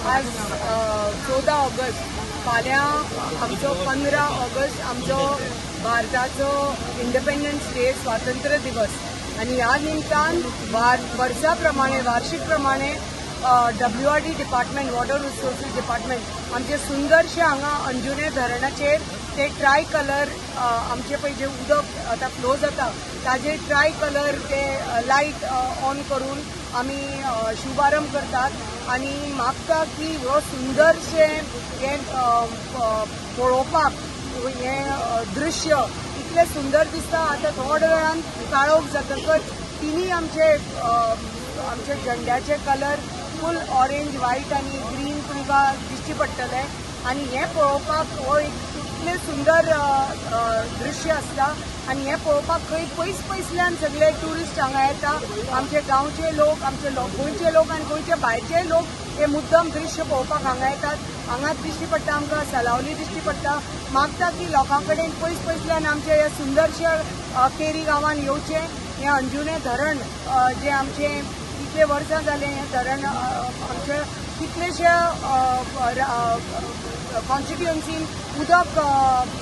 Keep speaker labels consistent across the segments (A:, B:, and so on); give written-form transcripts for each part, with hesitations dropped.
A: आज 14 ऑगस्ट, फाल्यां आमचो 15 ऑगस्ट आमचो भारताचो इंडिपेंडन्स डे, स्वातंत्र्य दिवस आनी ह्या निमतान वर्सा प्रमाणे, वार्षिक प्रमाणे WRD department, water resources department आमचे सुंदरशे हांगा अंजुणे धरणाचेर ते ट्राय कलर, आमचे पळय जे उदक आतां फ्लो जाता ताजे ट्राय कलर ते लायट ऑन करून आमी शुभारंभ करतात आनी मागता की हो सुंदरशें हें पळोवपाक हें दृश्य इतलें सुंदर दिसता. आतां थोड्या वेळान काळोख जातकच तिनूय आमचे झेंड्याचे कलर फूल ऑरेंज, व्हायट आनी ग्रीन तुमकां दिश्टी पडटले आनी हें पळोवपाक हो एक इतलें सुंदर अ, अ, दृश्य आसता आनी हें पळोवपाक खंय पयस पयसल्यान सगळे ट्युरिस्ट हांगा येता. आमचे गांवचे लोक, आमचे गोंयचे लोक आनी गोंयचे भायरचे लोक हे मुद्दम दृश्य पळोवपाक हांगा येतात. हांगा दिश्टी पडटा आमकां, सलावली दिश्टी पडटा. मागता की लोकां कडेन पयस पयसल्यान आमच्या ह्या सुंदरश्या केरी गांवान येवचें. हें अंजुणे धरण जें आमचें इतले वर्सां जालें, हें धरण आमच्या कितलेशे कॉन्स्टिट्युएन्सीन उदक अ,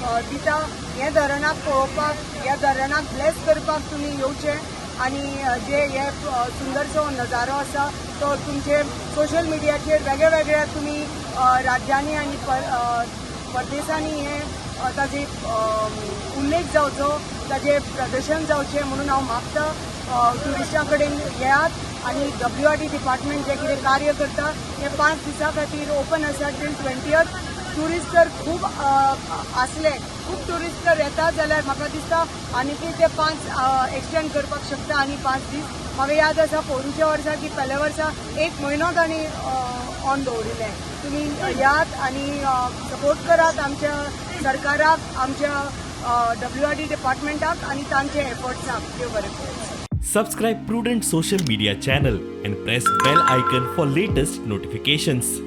A: अ, दिता. हें धरणाक पळोवपाक, ह्या धरणाक ब्लेस करपाक तुमी येवचें आनी जे हे सुंदरसो नजारो आसा तो तुमचे सोशल मिडियाचेर वेगळ्या वेगळ्या तुमी राज्यांनी आनी परदेसांनी हे ताजे उल्लेख जावचो, ताजें प्रदर्शन जावचें म्हणून हांव मागता. ट्युरिस्टां कडेन येयात आनी डब्ल्यूआरडी डिपार्टमेंट जें कितें कार्य करता तें 5 दिसां खातीर ओपन आसा टील 20th. Tourist जर खूब आसले, खूब ट्युरिस्ट जर येता जाल्यार म्हाका दिसता आनीकूय ते पांच एक्सटेंड करपाक शकता आनी 5 दीस. म्हाका याद आसा पोरूच्या वर्सा की पेल्या वर्सा एक म्हयनो तांणी ऑन दवरिल्लें. तुमी यात आनी सपोर्ट करात आमच्या सरकाराक, आमच्या डब्ल्यूआरडी डिपार्टमेंटाक आनी तांचे एफर्ट्साक. देव बरें करूं.
B: Subscribe Prudent Social Media channel and press bell icon for latest notifications.